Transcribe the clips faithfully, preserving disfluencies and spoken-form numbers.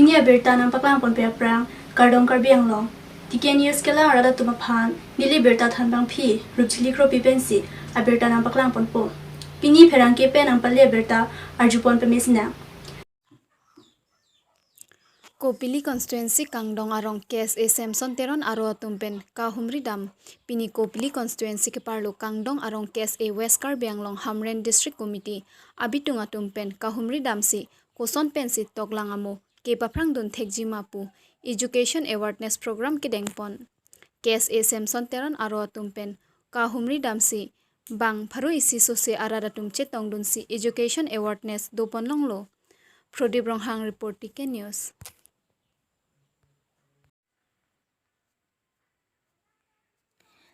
Pini abirta nangpaklang ponpe aphrang, kardom Karbi Anglong. T K News kelang arat atum aphan neli birta thanbangpi Rupchili Kropi pensi abirta nangpaklang ponpo. Pini pherangke pen nangpale abirta arjupon pemesnang. Kopili constituency Kangdong arong K S A Samson Teron aro atum pen kahumri dam. Pini Kopili constituency keparlo Kangdong arong K S A West Karbi Anglong Hamren District Committee abitung atum pen kahumri damsi koson pensi toklang amo kepaphrang dun thekji ma pu education awareness program kedengpon. K S A Samson Teron aro atum pen kahumri damsi bang pharo isi sose arat atum chetongdunsi education awareness doponlonglo. Prodip Ronghang report, T K News.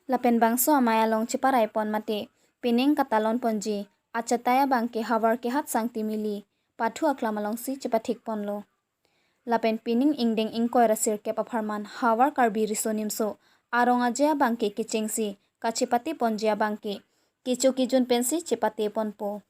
Lapen bangso amei along cheparaipon mate pining katalon ponji achatai abangke Howraghat Sangti Mili pathu aklam alongsi chepathikponlo. Lapen pining ingdeng ingkoi ra sirkep apharman Howraghat Karbi Riso Nimso Arong Aje abangke kechengsi kachepateponji abangke kecho kejun pensi chepateponpo.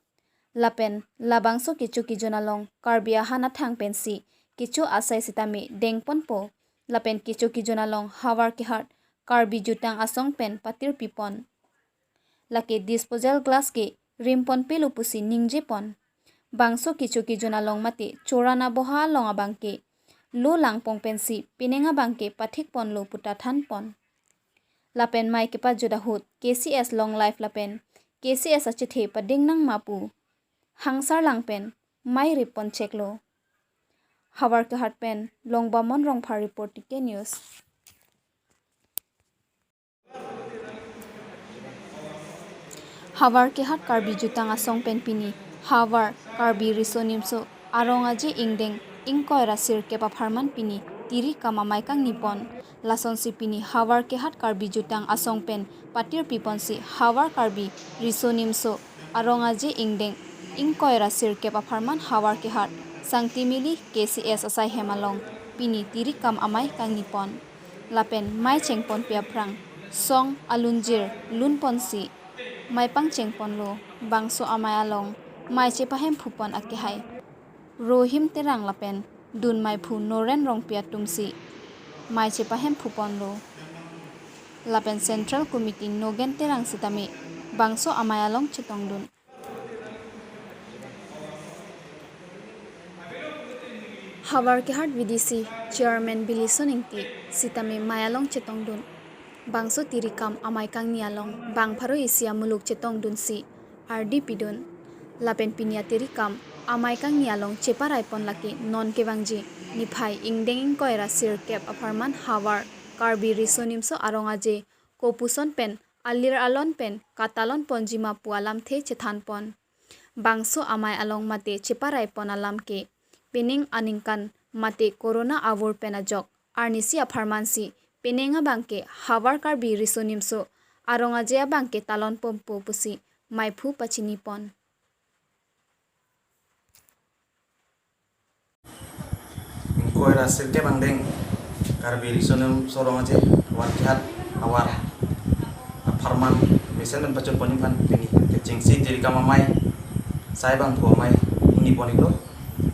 Lapen labangso kecho kejun along Karbi ahan athang pensi kecho asai sitame dengponpo. Lapen kecho kejun along Howraghat Karbi Jutang Asong pen patirpipon. Lake disposal glass ke rimponpelo pusi ningjepon. Bangso kecho kejun along mate choran aboha along abangke lo langpong pensi pining abangke pathikponlo puta thanpon. Lapen mei kepajut ahut K C S Long Life lapen K C S achethe padingnang ma pu hangsar lang pen mei ripponcheklo. Howraghat pen Longbamon Rongphar report, T K News. Howraghat Karbi Jutang Asong pen pini Howraghat Karbi Riso Nimso Arong Aje ingdeng ingkoi ra sirkep apharman pini tiri kam amei kangnipon. Lasonsi pini Howraghat Karbi Jutang Asong pen patirpiponsi Howraghat Karbi Riso Nimso Arong Aje ingdeng ingkoi ra sirkep apharman Howraghat Sangti Mili K C S asai hem along pini tiri kam amei kangnipon. Lapen mei chengponpe aphrang song alunjir lunponsi mei pangchengponlo. Bangso amei along mei chepahemphupon akehai Rohim Terang lapen dun meiphu Noren Rongpi atumsi mei chepahemphuponlo. Lapen Central Committee Nogen Terang sitame bangso amei along chetongdun. Howraghat V D C Chairman Bilison Ingti sitame mei along chetongdun. Bangso tiri kam amei kangni along bang pharo isi amuluk chetongdunsi ardi pidun. Lapen pini atiri kam amei kangni along cheparaipon lake non kevangji niphai ingdeng ingkoi ra sirkep apharman Howraghat Karbi Riso Nimso Arong Aje kopuson pen alir alon pen katalon ponji ma pu alamthe chethanpon. Bangso amei along mate cheparaipon alam ke pining aningkan mate corona avur pen ajok arnisi apharmansi pining abangke Howraghat Karbi Riso Nimso Arong Aje abangke talon ponpo pusi meiphu pachinipon. Ingkoi ra sirkep angdeng Karbi Riso Nimso Arong Aje Howraghat havar apharman mesen pen pachunponji aphan pini kechengsi tiri kam amei sai bangphu amei ingniponlo.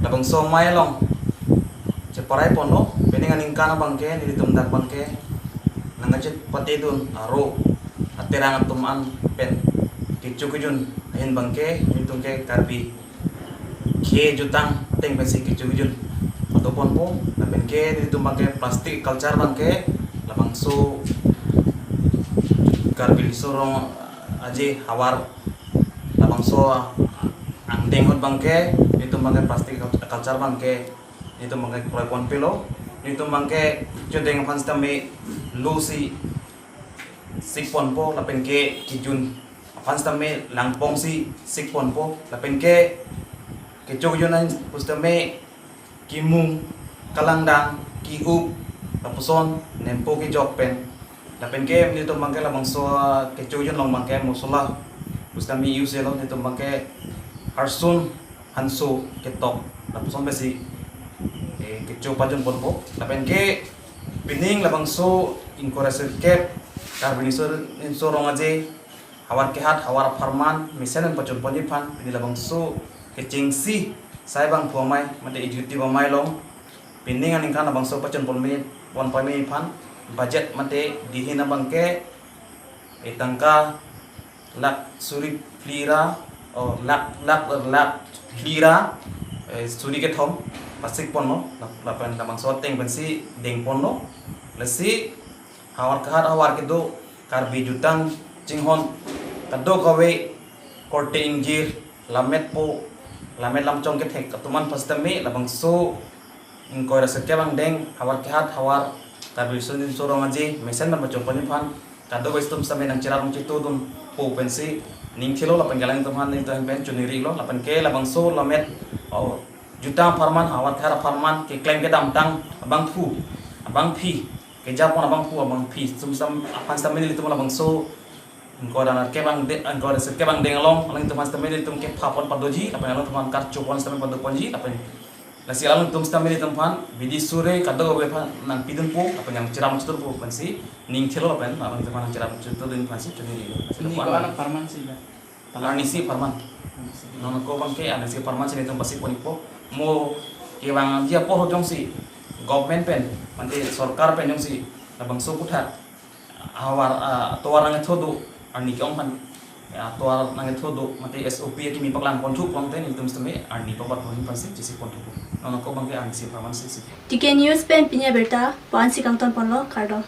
Labangso amei along cheparaiponlo, pining aningkan abangke nelitum dak abangke nangkachepatedun aro aterang atum an pen kecho kejun ahin abangke nelitum ke Karbi khei jutang ateng pensi kecho kejun patoponpo. Lapen ke nelitum abangke plastic culture abangke labangso Karbi Riso Arong Aje havar labangso angdeng ahut abangke nelitum abangke plastic culture abangke nelitum abangke kroiponpelo. Nelitum abangke chodeng aphan sitame lo si sikponpo lapen ke kejun aphan sitame langpongsi sikponpo lapen ke kecho kejun an pusitame kimung, kalangdang, ki-up, lapuson nempo kejok pen. Lapen ke nelitum abangke labangso kecho kejun along abangke mosola pusitame use lo, nelitum abangke harsun hanso ketok lapuson pensi eh, kecho pajunponpo. Lapen ke pining labangso ingkoi ra sirkep Karbi Riso Nimso Arong Aje Howraghat havar apharman mesen pen pachunponji aphan pini labangso kechengsi sai bangphu amei mate executive amei along Pining aningkan labangso pachun ponme, pon pame aphan budget mate dihin abangke etangka lakh suri phli ra, o lakh, lakh, lakh phli ra, eh, suri kethom pasik ponlo, lap-, lapen labangso ateng pensi deng ponlo. Lasi havar kehat havar kedo Karbi jutang chinghon kadokave korte ingjir, lammet po, lammet lamchong kethek atum aphan pasitame labangso ingkoi ra sirkep angdeng havar kehat havar Karbi Riso Nimso Rong Aje mesen pen pachun ponji aphan kadokave atum sitame nangcherap nangchetudunpo pensi ning thilo lapen ke alangtum aphan nelitum pen choningri lo lapen ke labangso lammet, o, jutang apharman, havar kehat apharman keklem kedamtang abangphu, abangpi, kejapon abangphu abangpi atum sitame aphan sitame nelitum labangso ingkoi ra nerkep angdeng, ingkoi ra sirkep angdeng along alangtum aphan sitame nelitum kepha pon padoji lapen alangtum aphan karcho pon sitame pado ponji lapen lasi alangtum sitame nelitum aphan bidi suri kadokave aphan nangpidunpo lapen nangcherap nangchetudunpo pensi ning thilo lapen alangtum aphan nangcherap nangchetudun aphansi choningri lo. Lasi Ini lapu ko anak parman sih, Pak? Arnisi apharman. Arnisi. Non ako abangke arnisi apharman si nelitum pasik pon-ikpo. Mo kevangji apor jongsi government pen, mate sorkar pen jongsi labangso kutha havar, ah, tovar nangthu do, arni ke-ong aphan, ya, tovar nangthu do, mate S O P akimi paklang ponthu pulote nelitum sitame arni pabat pon aphansi chesik ponthupo. Non ako abangke arnisi apharman si si. T K News pen pini abirta la-ansi kangton ponlo, kardom.